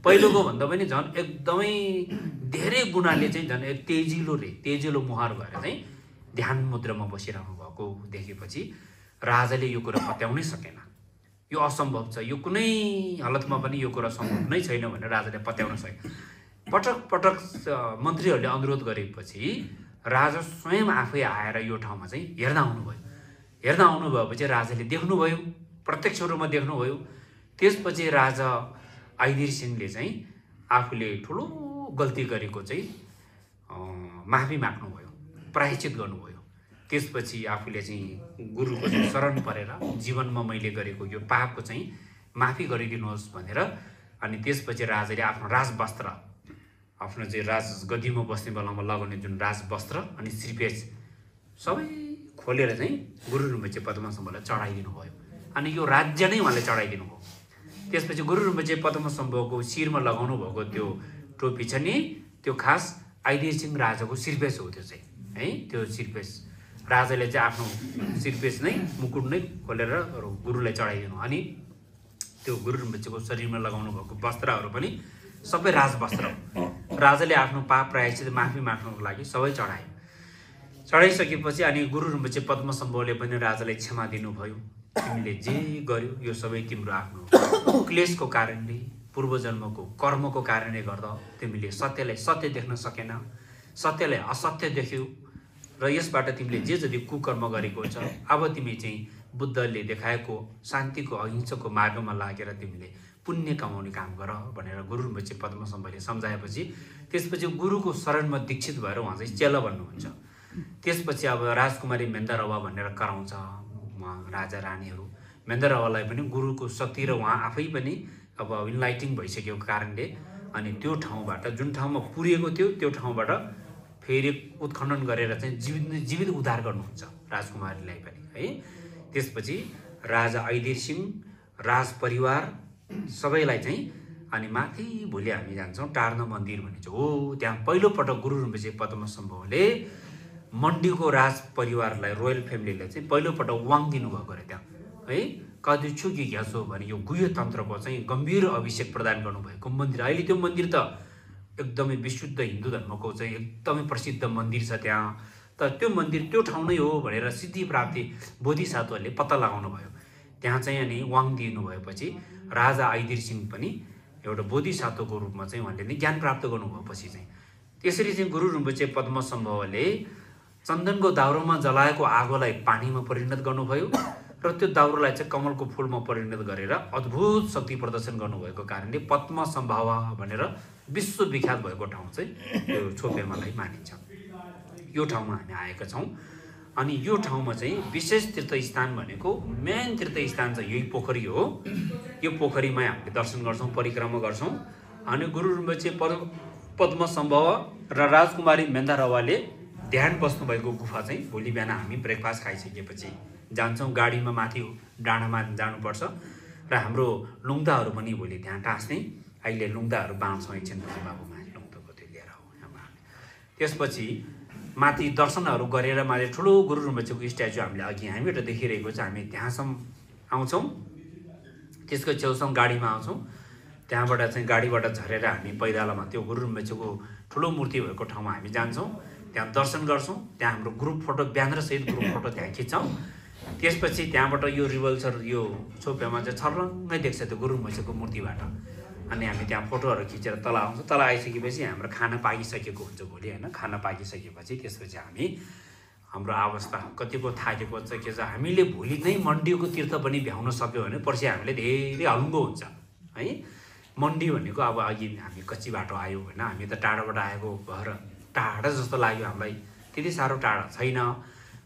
[SPEAKER 7] पहिलोको भन्दा पनि झन् एकदमै धेरै गुणाले चाहिँ झन् तेजिलो मुहार भएर चाहिँ ध्यान मुद्रामा बसिरहनु भएको देखेपछि राजाले यो कुरा पत्याउनै सकेन। यो असम्भव छ, यो कुनै हालतमा पनि यो कुरा सम्भव नै छैन भनेर राजाले पत्याउन सके। पटक पटक मन्त्रीहरूले अनुरोध गरेपछि राजा स्वयं आफै आएर यो ठाउँमा चाहिँ हेर्न आउनुभएपछि राजाले देख्नुभयो, प्रत्यक्ष रूपमा देख्नुभयो। त्यसपछि राजा आइदिर सिंहले चाहिँ आफूले ठुलो गल्ती गरेको चाहिँ माफी माग्नुभयो, प्रायश्चित गर्नुभयो। त्यसपछि आफूले चाहिँ गुरुको चाहिँ शरण परेर जीवनमा मैले गरेको यो पापको चाहिँ माफी गरिदिनुहोस् भनेर अनि त्यसपछि राजाले आफ्नो राजवस्त्र, आफ्नो चाहिँ राजगद्दीमा बस्ने बेलामा लगाउने जुन राजवस्त्र अनि श्रीपेच सबै खोलेर चाहिँ गुरु रिम्पोछे पद्मसम्भवलाई चढाइदिनु भयो। अनि यो राज्य नै उहाँले चढाइदिनु भयो। त्यसपछि गुरु रिम्पोछे पद्मसम्भवको शिरमा लगाउनु भएको त्यो टोपी छ नि, त्यो खास आइदिर सिंह राजाको शिरपेच हो त्यो चाहिँ है। त्यो शिरपेच राजाले चाहिँ आफ्नो शिरपेच नै मुकुट नै खोलेर गुरुलाई चढाइदिनु। अनि त्यो गुरु रिम्पोछेको शरीरमा लगाउनु भएको वस्त्रहरू पनि सबै राजवस्त्र। राजाले आफ्नो पाप प्रायश्चित माफी माग्नको लागि सबै चढाइसकेपछि अनि गुरु रिम्पोछे पद्मसम्भवले पनि राजालाई क्षमा दिनुभयो। तिमीले जे गर्यो यो सबै तिम्रो आफ्नो क्लेशको कारणले, पूर्वजन्मको कर्मको कारणले गर्दा तिमीले सत्य देख्न सकेन, सत्यलाई असत्य देख्यौ र यसबाट तिमीले जे जति कुकर्म गरेको छ अब तिमी चाहिँ बुद्धले देखाएको शान्तिको अहिंसाको मार्गमा लागेर तिमीले पुण्य कमाउने काम गर भनेर गुरु rinpoche पद्मसम्भवले सम्झाएपछि त्यसपछि गुरुको शरणमा दीक्षित भएर उहाँ चाहिँ चेला बन्नुहुन्छ। त्यसपछि अब राजकुमारी मेन्दारवा भनेर कराउँछ उहाँ राजा रानीहरू। मेन्दारवालाई पनि गुरुको शक्ति र उहाँ आफै पनि अब इन्लाइटिङ भइसकेको कारणले अनि त्यो ठाउँबाट जुन ठाउँमा पुरिएको थियो त्यो ठाउँबाट फेरि उत्खनन गरेर चाहिँ जीवित उद्धार गर्नुहुन्छ राजकुमारीलाई पनि है। त्यसपछि राजा ऐदिर सिंह राज परिवार सबैलाई चाहिँ अनि माथि भोलि हामी जान्छौँ टार्न मन्दिर भनिन्छ हो। त्यहाँ पहिलोपटक गुरु rinpoche पद्मसम्भवले मण्डीको राज परिवारलाई रोयल फ्यामिलीलाई चाहिँ पहिलोपटक वाङ दिनुभएको अरे त्यहाँ है। कति छुकी घ्यासो भने यो गुह्य तन्त्रको चाहिँ गम्भीर अभिषेक प्रदान गर्नुभएको मन्दिर। अहिले त्यो मन्दिर त एकदमै विशुद्ध हिन्दू धर्मको चाहिँ एकदमै प्रसिद्ध मन्दिर छ त्यहाँ। तर त्यो मन्दिर त्यो ठाउँ नै हो भनेर सिद्धि प्राप्ति बोधिसत्वहरूले पत्ता लगाउनु भयो त्यहाँ चाहिँ। अनि वाङ दिनु भएपछि राजा ऐदिर सिंह पनि एउटा बोधिसत्वको रूपमा चाहिँ उहाँले नै ज्ञान प्राप्त गर्नुभएपछि चाहिँ त्यसरी चाहिँ गुरु rinpoche पद्मसम्भवले चन्दनको दाउरोमा जलाएको आगोलाई पानीमा परिणत गर्नुभयो र त्यो दाउरोलाई चाहिँ कमलको फुलमा परिणत गरेर अद्भुत शक्ति प्रदर्शन गर्नुभएको कारणले पद्मसम्भव भनेर विश्वविख्यात भएको ठाउँ चाहिँ यो छोपेमालाई मानिन्छ। यो ठाउँमा हामी आएका छौँ। अनि यो ठाउँमा चाहिँ विशेष तीर्थस्थान भनेको मेन तीर्थस्थान चाहिँ यही पोखरी हो। यो पोखरीमा हामीले दर्शन गर्छौँ परिक्रमा गर्छौँ। अनि गुरु rinpoche पद्मसम्भव र राजकुमारी मेन्दारवाले ध्यान बस्नुभएको गुफा चाहिँ भोलि बिहान हामी ब्रेकफास्ट खाइसकेपछि जान्छौँ। गाडीमा माथि डाँडामा जानुपर्छ र हाम्रो लुङ्दाहरू पनि भोलि त्यहाँ टाँस्ने। अहिले लुङ्दाहरू बाँड्छौँ एकछिन बाबुमा लुङ्दाको त्यो लिएर हो यहाँ। त्यसपछि माथि दर्शनहरू गरेर माथि ठुलो गुरु rinpocheको स्ट्याचु हामीले अघि हामीबाट देखिरहेको छ। हामी त्यहाँसम्म आउँछौँ त्यसको छेउसम्म गाडीमा आउँछौँ। त्यहाँबाट चाहिँ गाडीबाट झरेर हामी पैदलमा त्यो गुरु rinpocheको ठुलो मूर्ति भएको ठाउँमा हामी जान्छौँ। त्यहाँ दर्शन गर्छौँ। त्यहाँ हाम्रो ग्रुप फोटो बिहान र सहित ग्रुप फोटो त्यहाँ खिच्छौँ। त्यसपछि त्यहाँबाट यो रिभल्सर यो छोपेमा चाहिँ छर्लङ्गै देख्छ त्यो गुरु rinpocheको मूर्तिबाट। अनि हामी त्यहाँ फोटोहरू खिचेर तल आउँछौँ। तल आइसकेपछि हाम्रो खाना पाकिसकेको हुन्छ भोलि होइन। खाना पाकिसकेपछि त्यसपछि हामी हाम्रो अवस्था कतिको थाकेको छ के छ हामीले भोलि नै मण्डीको तीर्थ पनि भ्याउन सक्यो भने पर्सि हामीले धेरै हल्लुङ्गो हुन्छ है। मण्डी भनेको अब अघि हामी कच्ची बाटो आयो होइन। हामी त टाढोबाट आएको भएर टाढा जस्तो लाग्यो हामीलाई त्यति साह्रो टाढा छैन।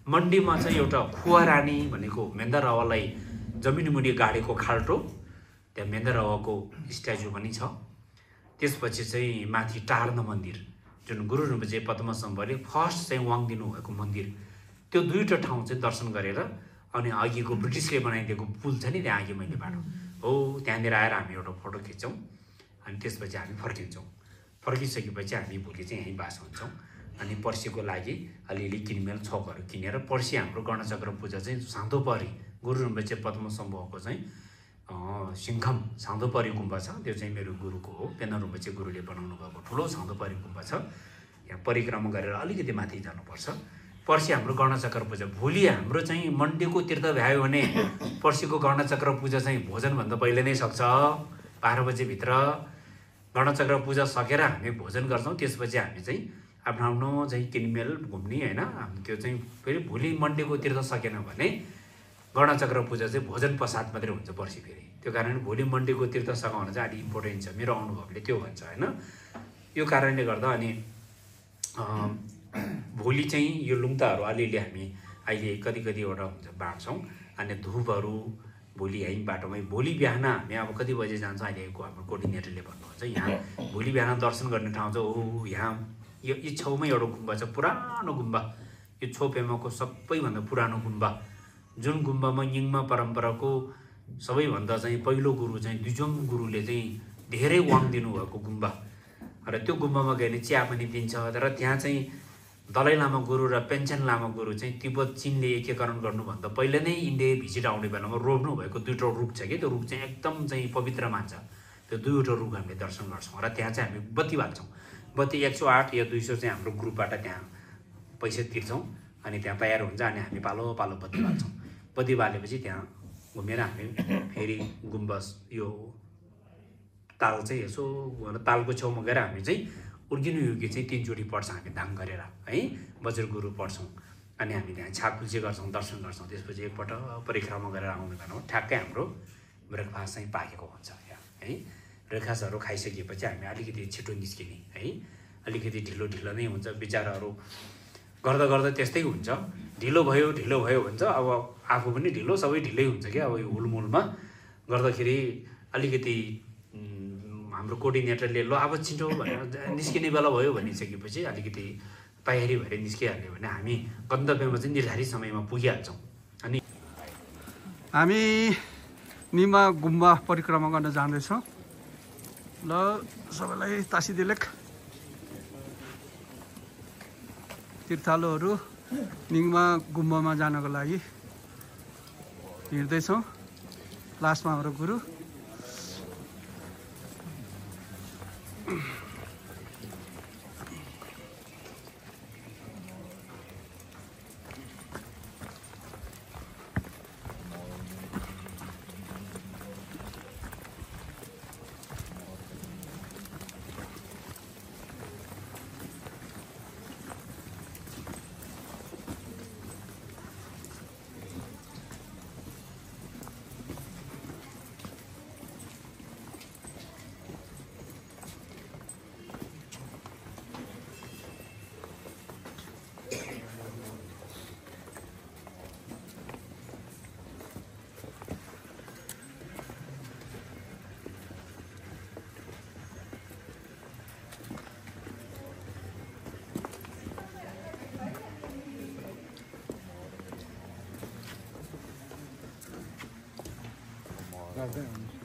[SPEAKER 7] मण्डीमा चाहिँ एउटा खुवारानी भनेको मेन्दारवालाई जमिनमुनि गाडेको खाल्टो त्यहाँ मेन्दारवाको स्ट्याचु पनि छ। त्यसपछि चाहिँ माथि टार्न मन्दिर जुन गुरु rinpoche पद्मसम्भवले फर्स्ट चाहिँ वाङ दिनुभएको मन्दिर त्यो दुईवटा ठाउँ चाहिँ दर्शन गरेर अनि अघिको ब्रिटिसले बनाइदिएको पुल छ नि त्यहाँ अघि मैले बाटो हो त्यहाँनिर आएर हामी एउटा फोटो खिच्छौँ। अनि त्यसपछि हामी फर्किन्छौँ। फर्किसकेपछि हामी भोलि चाहिँ यहीँ बास हुन्छौँ। अनि पर्सिको लागि अलिअलि किनमेल छकहरू किनेर पर्सि हाम्रो गणचक्र पूजा चाहिँ साँधोपरी गुरु rinpoche पद्मसम्भवको चाहिँ सिङ्खम साँधोपरी गुम्बा छ। त्यो चाहिँ मेरो गुरुको हो। पेना rinpoche गुरुले बनाउनु भएको ठुलो साँधोपरी गुम्बा छ। यहाँ परिक्रमा गरेर अलिकति माथि जानुपर्छ। पर्सि हाम्रो गणचक्र पूजा भोलि हाम्रो चाहिँ मण्डीको तीर्थ भ्यायो भने पर्सिको गणचक्र पूजा चाहिँ भोजनभन्दा पहिले नै सक्छ। 12 बजेभित्र गणचक्र पूजा सकेर हामी भोजन गर्छौँ। त्यसपछि हामी चाहिँ आफ्नो आफ्नो चाहिँ किनमेल घुम्ने होइन। त्यो चाहिँ फेरि भोलि मण्डीको तीर्थ सकेन भने गणचक्र पूजा चाहिँ भोजन पश्चात मात्रै हुन्छ पर्सि फेरि। त्यो कारण भोलि मण्डीको तीर्थ सघाउन चाहिँ अलिक इम्पोर्टेन्ट छ मेरो अनुभवले त्यो भन्छ होइन। यो कारणले गर्दा अनि भोलि चाहिँ यो लुङ्ताहरू अलिअलि हामी अहिले कतिवटा हुन्छ बाँड्छौँ। अनि धुपहरू भोलि यहीँ बाटोमै भोलि बिहान हामी अब कति बजे जान्छ अहिलेको हाम्रो कोअर्डिनेटरले भन्नुहुन्छ यहाँ भोलि बिहान दर्शन गर्ने ठाउँ चाहिँ ओ यहाँ यो छेउमै एउटा गुम्बा छ पुरानो गुम्बा। यो छोपेमाको सबैभन्दा पुरानो गुम्बा जुन गुम्बामा यिङमा परम्पराको सबैभन्दा चाहिँ पहिलो गुरु चाहिँ दुजोङ गुरुले चाहिँ धेरै वाङ दिनुभएको गुम्बा र त्यो गुम्बामा गयो भने चिया पनि दिन्छ। तर त्यहाँ चाहिँ दलाई लामा गुरु र पेन्सन लामा गुरु चाहिँ तिब्बत चीनले एकीकरण गर्नुभन्दा पहिले नै इन्डिया भिजिट आउने बेलामा रोप्नु भएको दुईवटा रुख छ कि त्यो रुख चाहिँ एकदम चाहिँ पवित्र मान्छ। त्यो दुईवटा रुख हामीले दर्शन गर्छौँ र त्यहाँ चाहिँ हामी बत्ती बाल्छौँ। बत्ती 108 या 200 चाहिँ हाम्रो ग्रुपबाट त्यहाँ पैसा तिर्छौँ। अनि त्यहाँ तयार हुन्छ अनि हामी पालो पालो बत्ती बाल्छौँ। बत्ती बालेपछि त्यहाँ घुमेर हामी फेरि गुम्बस यो ताल चाहिँ यसो तालको छेउमा गएर हामी चाहिँ उर्गिनु योग्य चाहिँ 3 चोटि पढ्छ हामी दान गरेर है बज्र गुरु पढ्छौँ अनि हामी त्यहाँ छापुल्चे गर्छौँ दर्शन गर्छौँ त्यसपछि एकपल्ट परिक्रमा गरेर आउने बेलामा ठ्याक्कै हाम्रो ब्रेकफास्ट चाहिँ पाकेको हुन्छ है ब्रेकफास्टहरू खाइसकेपछि हामी अलिकति छिटो निस्किने है अलिकति ढिलो नै हुन्छ बिचाराहरू गर्दा गर्दा त्यस्तै हुन्छ ढिलो भयो भन्छ अब आफू पनि ढिलो सबै ढिलै हुन्छ क्या अब यो हुलमुलमा गर्दाखेरि अलिकति हाम्रो कोअर्डिनेटरले ल अब छिटो भनेर निस्किने बेला भयो भनिसकेपछि अलिकति तयारी भएर निस्किहाल्यो भने हामी गन्तव्यमा चाहिँ निर्धारित समयमा पुगिहाल्छौँ अनि
[SPEAKER 1] हामी निमा गुम्बा परिक्रमा गर्न जाँदैछौँ ल सबैलाई तासिदिलेक तीर्थालुहरू निङमा गुम्बामा जानको लागि हिँड्दैछौँ लास्टमा हाम्रो गुरु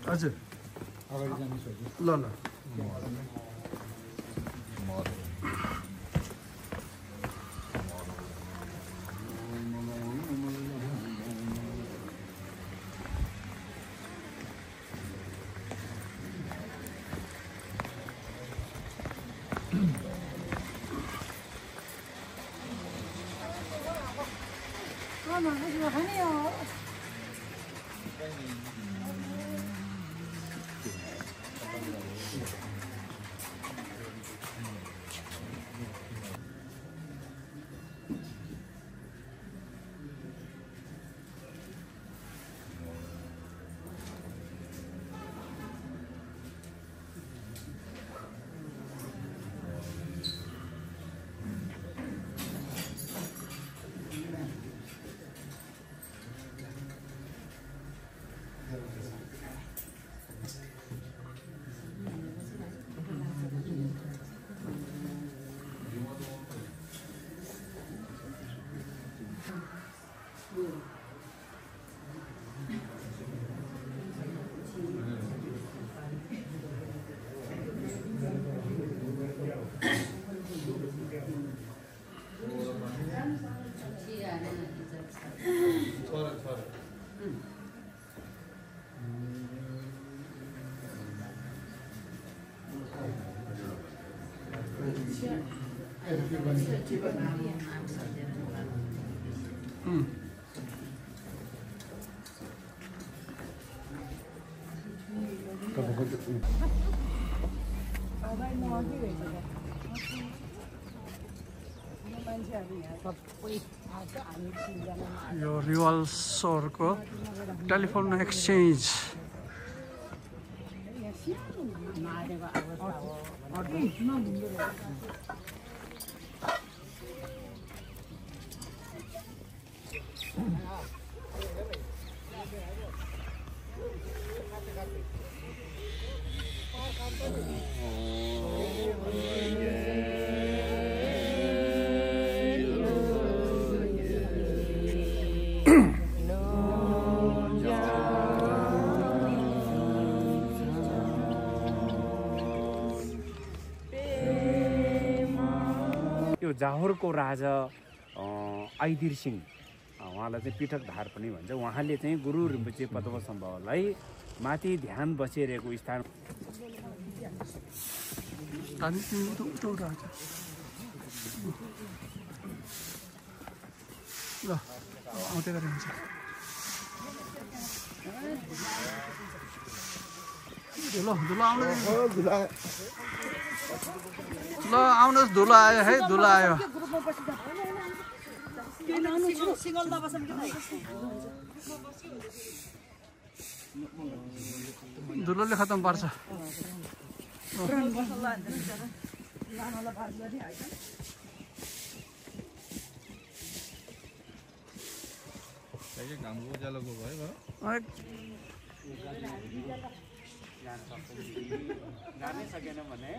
[SPEAKER 1] हजुर अगाडि जानु ल यो रिवाल सहरको टेलिफोन एक्सचेन्ज
[SPEAKER 7] यो जाहोरको राजा आइदिर सिंह उहाँलाई चाहिँ पीठकधार पनि भन्छ उहाँले चाहिँ गुरु रिम्पोचे पद्मसम्भवलाई माथि ध्यान बसिरहेको स्थान
[SPEAKER 1] ल आउँदै गरेर हुन्छ ल धुलो आउँदै ल आउनुहोस् धुलो आयो है धुलो आयो धुलोले खतम पार्छ
[SPEAKER 4] जानै सकेन भने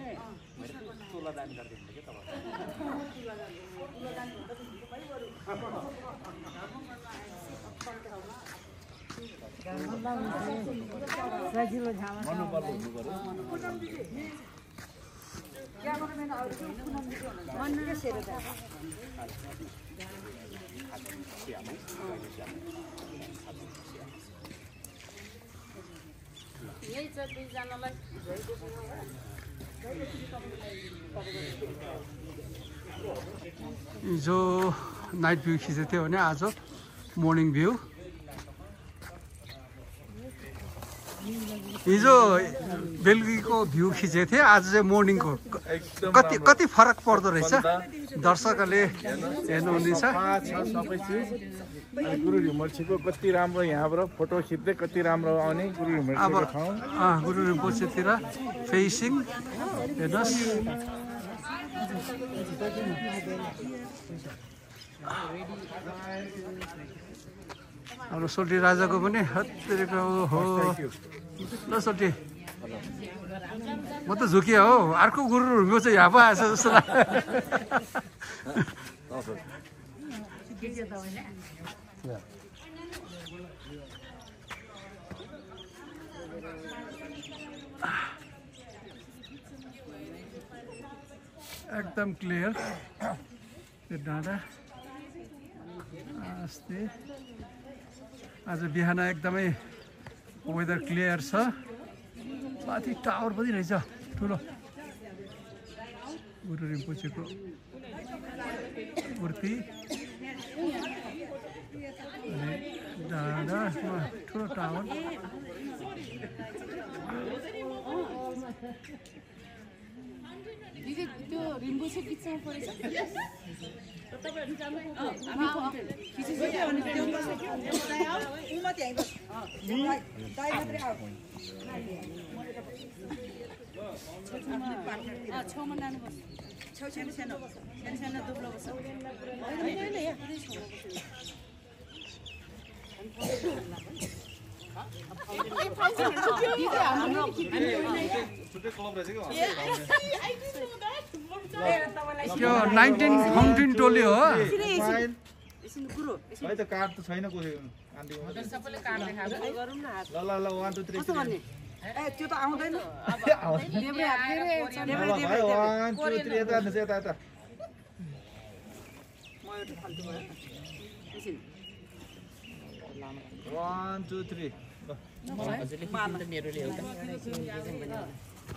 [SPEAKER 4] मैले तुला दान गरिदिन्छु के
[SPEAKER 3] यही छ दुईजनालाई
[SPEAKER 1] हिजो नाइट भ्यू खिचेको थियो भने आज मर्निङ भ्यू हिजो बेलुकीको भ्यू खिचेको थिएँ आज चाहिँ मर्निङको कति फरक पर्दो रहेछ दर्शकहरूले हेर्नुहुनेछ
[SPEAKER 8] गुरु रिम्पोछेको कति राम्रो यहाँबाट फोटो खिच्दै कति राम्रो आउने गुरु रिम्पोछेको ठाउँ
[SPEAKER 1] गुरु रिम्पोछेतिर फेसिङ हेर्नुहोस् हाम्रो सोल्टी राजाको पनि हत्तेरीको हो ल सोल्टी म त झुकिया हो अर्को गुरु रिम्पो चाहिँ यहाँ पो आएछ जस्तो एकदम क्लियर त्यो डाँडा अस्ति आज बिहान एकदमै वेदर क्लियर छ माथि टावर पनि रहेछ ठुलो गुरु रिम्पोछेको मूर्ति अनि डाँडामा ठुलो टावर
[SPEAKER 3] त्यो रिम्पोछे किचमा परेछ छेउमा लानुपर्छ छेउ सानो दुब्लो बस्छ
[SPEAKER 1] त्यो 19 फाउन्टेन टोली हो
[SPEAKER 8] है त कार्ड त छैन को
[SPEAKER 3] सबैले काट देखाएको
[SPEAKER 8] ल 1 2 3
[SPEAKER 2] त्यो त आउँदैन
[SPEAKER 8] देब्रे हात 1 2 3 यता हेर्नुस् यता
[SPEAKER 2] म एउटा फाल्टु भयो
[SPEAKER 8] 1 2 3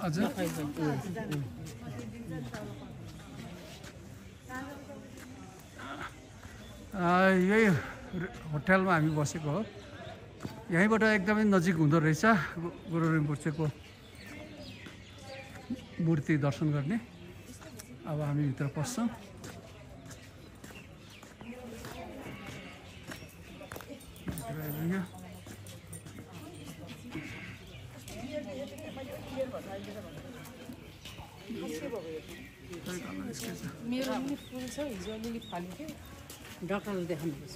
[SPEAKER 1] हजुर यही होटलमा हामी बसेको हो यहीँबाट एकदमै नजिक हुँदो रहेछ गुरु रिम्पोछेको मूर्ति दर्शन गर्ने अब हामी भित्र पस्छौँ
[SPEAKER 2] मेरो पनि फुल छ हिजो अलिअलि फाल्यो क्या डाक्टरले देखाउनु पर्छ